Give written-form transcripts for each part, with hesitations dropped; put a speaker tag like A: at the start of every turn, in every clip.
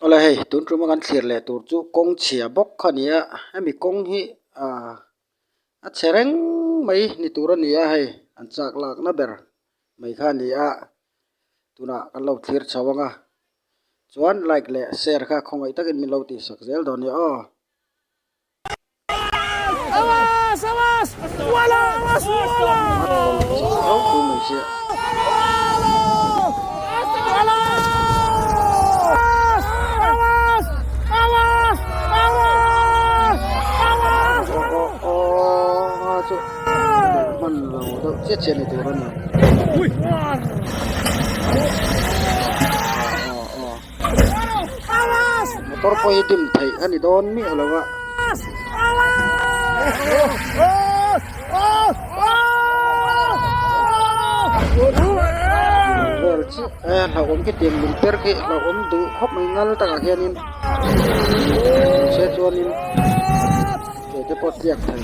A: Awle hei tun tuma kan thlir leh tur chu kawng chhia bawk kha a ni a hemi kawng hi ah a chhe reng mai ni tur a ni a hei an chak lakna ber mai kha a ni a tunah kan lo thlir chho ang a chuan like leh share kha khawngaih takin min lo tihsak zel dawn nia aw. Motor pawh hi dim theih a ni dawn miah lo a. Vel chiah e hlauhawm khi tiang lung per khi hlauhawm duh khawp mai ngal takah khianin se chuanin ke te pawh tliak thei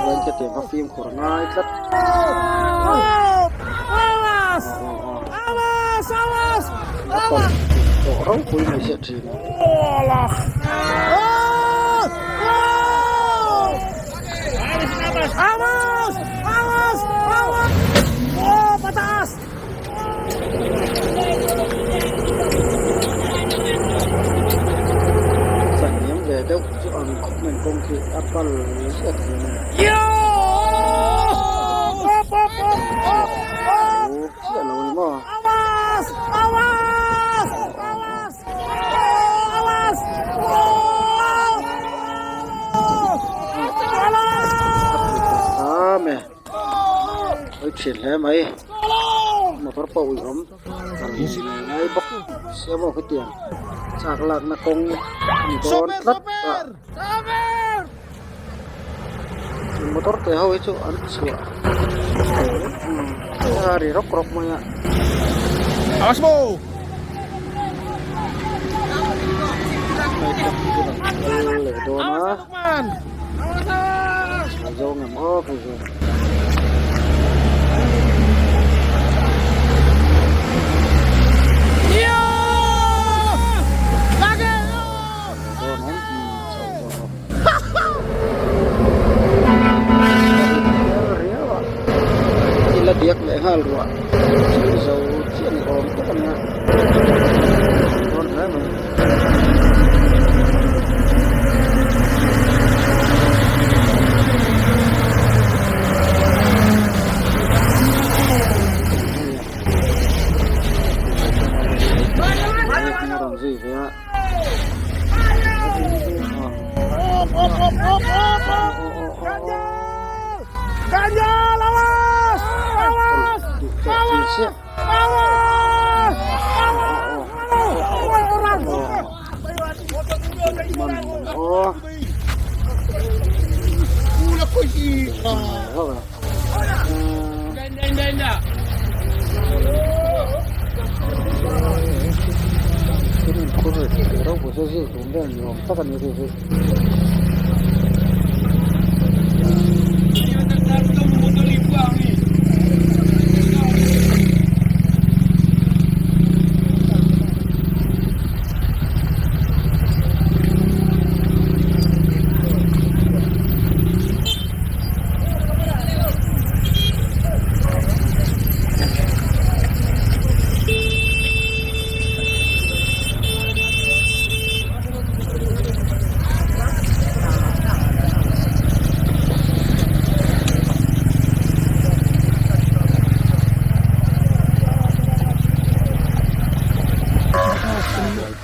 A: chuan khitiang kha fimkhur a ngai tlat. A tawlh tawh ropui mai chiah thin a. Chahniam ve deuh chu ang khawp mai kawng khi a pal ziah thei a ni. Chiah lo ni maw? Ame oi thin hle mai motor pawh ui awm ngai bawk sia maw khitiang chak lakna kawng a ni dawn tlat a motor te ho hi chu an chhuah a ri rawk rawk mai a. Leh dawn a zawng em aw phei chu. Ila diak leh nghal ruah chu zo chiah ni awm tak a nia dawn hle mai. Rawn zui ve a. Tak a ni hei hi.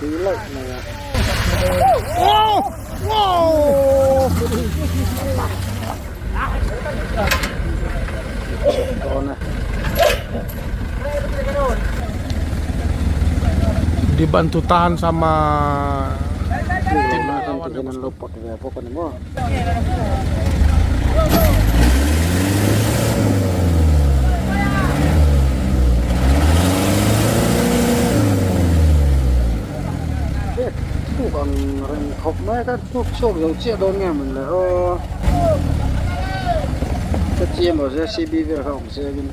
A: Tui laih mai a. Dawn e.
B: Dibantu tahan sama
A: Tluk lohna khan ti hian an lo pawt ve bawk a ni maw. Tluk ang reng khawp mai a tluk chhuak zo chiah dawn nge mawn le aw ka chiam lo se cb vel kha awm se angin.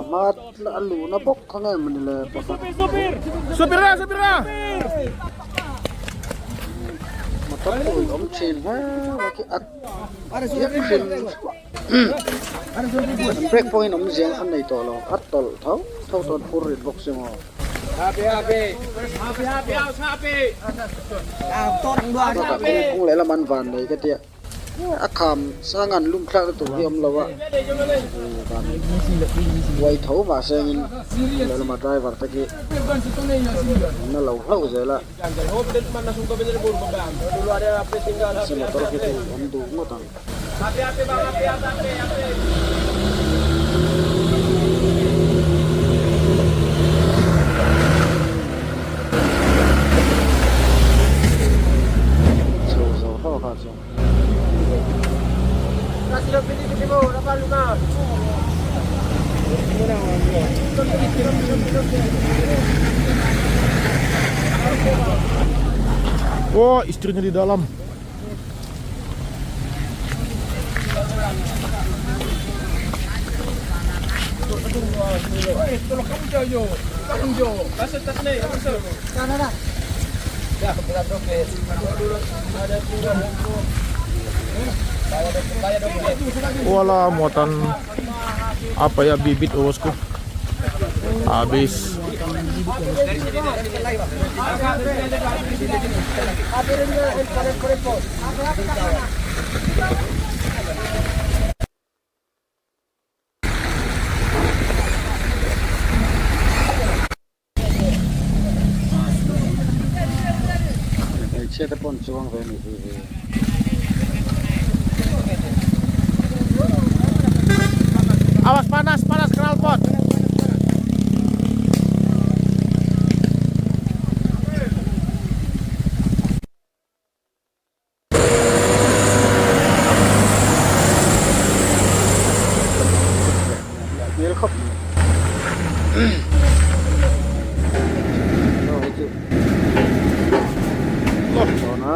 A: hma a luhna bawk kha nge mawni le pakhat motor pawh in awm thin hle mai khi a diak hrim an brake pawhin awmzia an nei tawh lo a tawlh tho tho tawn phur rit bawk si maw. Bakah kawng lehlam an van nei ka tia a kham sang an lum thlakna tur hi a awm lo a van uai tho mahse angin kawng lehlama driver te khi an la lo hlauh zel a mahse motor khi chu awm duh ngawt ang. Chho zo hlauh kha chuan.
B: Wah, istrinya di dalam. Walah muatan apa ya bibit oh, bosku habis.
A: Hmeichhia te pawh an chuang ve a ni hi hi.
B: Awas panas panas knalpot.
A: Hmel khawp mai aw hei chu dawn a.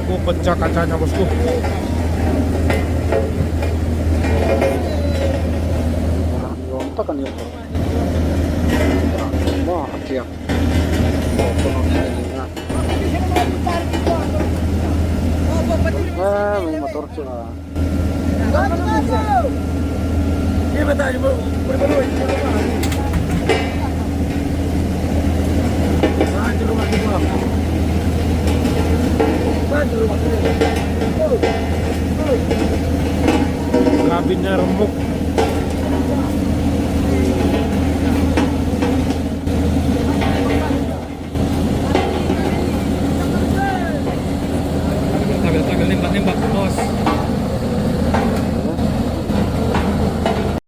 B: Oh, pecah kacanya bosku.
A: Nuam tak a ni a maw a tliak pawh pawn awm thei a ni a hemi motor chu a.
B: Kabinnya remuk.
C: Tagal-tagal nembak-nembak bos.